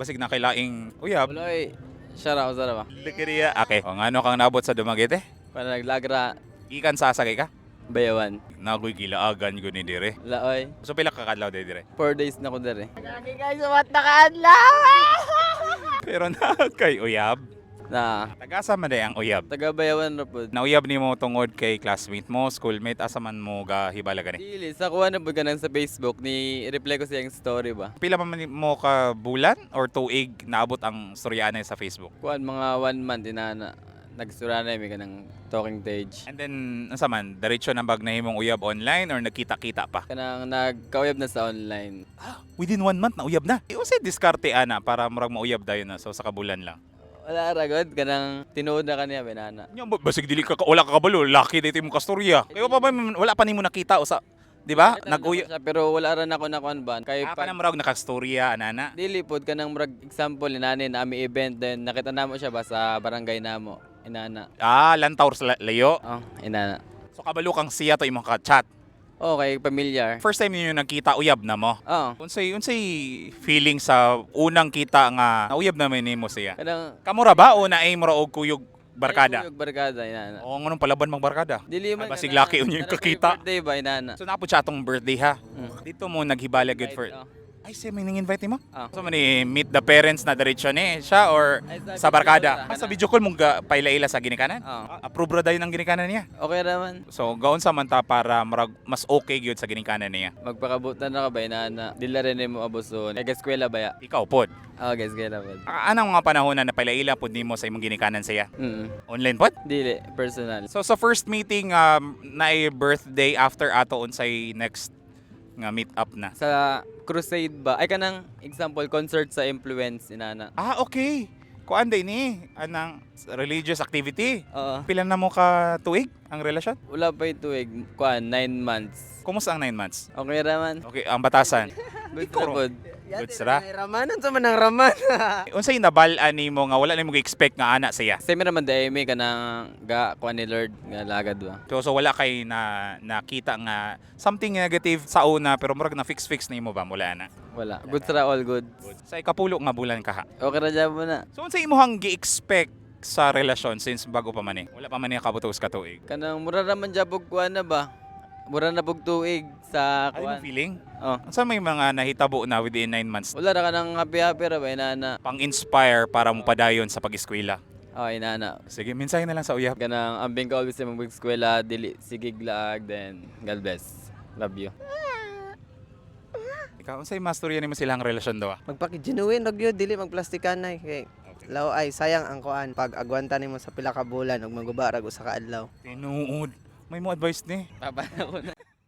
Basig na kay laing uyab. Wala eh. Siya ra, usa ra ba? Lekeriya. Okay. O ngano kang nabot sa Dumaguete? Para naglagra, Gikan sa asa kay ka? Bayawan. Nagoy gilaagan ko ni dire. Laoy. So pila ka kadlaw dire? 4 days na ko dere. Lagi guys, what nakaadlaw! Pero na kay uyab. Na, Tagasa man day ang uyab? Taga Bayawan ra pod. Nauyab nimo tungod kay classmate mo, schoolmate, asa man mo ga hibala gani? Dili, sa kuha na po ganang sa Facebook, ni reply ko siyang story ba. Pila pa man mo ka bulan or tuig naabot ang storyaanay sa Facebook? Kuan mga one month inana nagsura na mi kanang talking stage. And then unsa man, diretso na bag nahimong uyab online or nagkita-kita pa? Kanang nagkauyab na sa online. Within one month na uyab na. Unsay diskarte ana para murag mauyab dayon na so sa kabulan lang? Wala ra god, kanang tinuod na kaniya binana. Nya basig dili ka wala ka kabalo, lucky dito imong kastorya. Kay pa ba wala pa nimo nakita usa, di ba? Nag-uyab Siya, pero wala ra nako nakuan ba. Kay ah, pag kanang murag nakastorya anana. Dili pod, kanang murag example inani na ami event, then nakita namo siya ba sa barangay namo inana. Ah, lantaw sa layo. Oh, inana. So kabalo kang siya to imong ka-chat. Okay, familiar. First time ninyo nagkita, uyab na mo? Oh. Unsay feeling sa unang kita nga nauyab na may nimo siya? Kanang Kamura ba o naay mura og kuyog barkada? Ay, kuyog barkada inana. Oo, nganong palaban mang barkada? Dili man Ay, basig kanang- laki unya yung kanang kakita. birthday ba inana. So naapod siya atong birthday ha. Dito mo naghibala good for. Right, oh. Ay, siya may nang-invite nimo? Ah. So man ni meet the parents na diretso ni siya or Ay, sa barkada? video call Ah, sa video call mong paila-ila sa ginikanan? Oo. Ah, approve ra dayon ang ginikanan niya. Okay raman. So gaon sa man ta para murag mas okay gyud sa ginikanan niya? Magpakabutan na ka ba inana. Dili rin nimo abuson. Kay eskwela ba ya? Ikaw pod? Oh, guys, eskwela pod. Ah, anang mga panahon na napaila-ila pod nimo sa imong ginikanan siya? Online pod? Dili personal. So sa first meeting na birthday, after ato unsay next nga meet up na? Sa crusade ba? Ay, kanang example concert sa influence inana. Ah, okay. Kuan day ni anang religious activity. Oo. Pila na mo ka tuig ang relasyon? Wala pa yung tuig, kuan 9 months. Kumusta ang 9 months? Okay raman. Okay, ang batasan. Good Ikaw, ra pod. Good sira. Raman, unsa man ang raman? Unsay nabal-an nimo nga wala nimo gi-expect nga ana siya? Same raman dai mi kanang ga kuan ni Lord nga lagad ba. So wala kay na nakita nga something negative sa una pero murag na fix fix nimo ba mula na? Wala. Good ra, all good. Sa ikapulo nga bulan ka ha? Okay ra jab mo na. So unsay imong gi-expect sa relasyon since bago pa man eh? Wala pa man ni kabutos ka tuig. Kanang mura ra man jab og kuan na ba? Mura na pug tuig sa Ano kuan. yung feeling? Oh. Unsa may mga nahitabo na within 9 months Wala ra kanang happy happy ra ba inana. pang-inspire para mo padayon sa pag-eskwela? Oh, inana. Sige, mensahe na lang sa uyab. Kanang ambing ka always sa mong eskwela, dili sige glaag, then God bless. Love you. Ikaw, unsay mastorya nimo silang relasyon daw? Magpaki-genuine ra gyud, dili magplastikanay kay law ay sayang ang kuan pag agwanta nimo sa pila ka bulan ug maguba ra usa ka adlaw. Tinuod. May mo advice ni. Papa na ko na.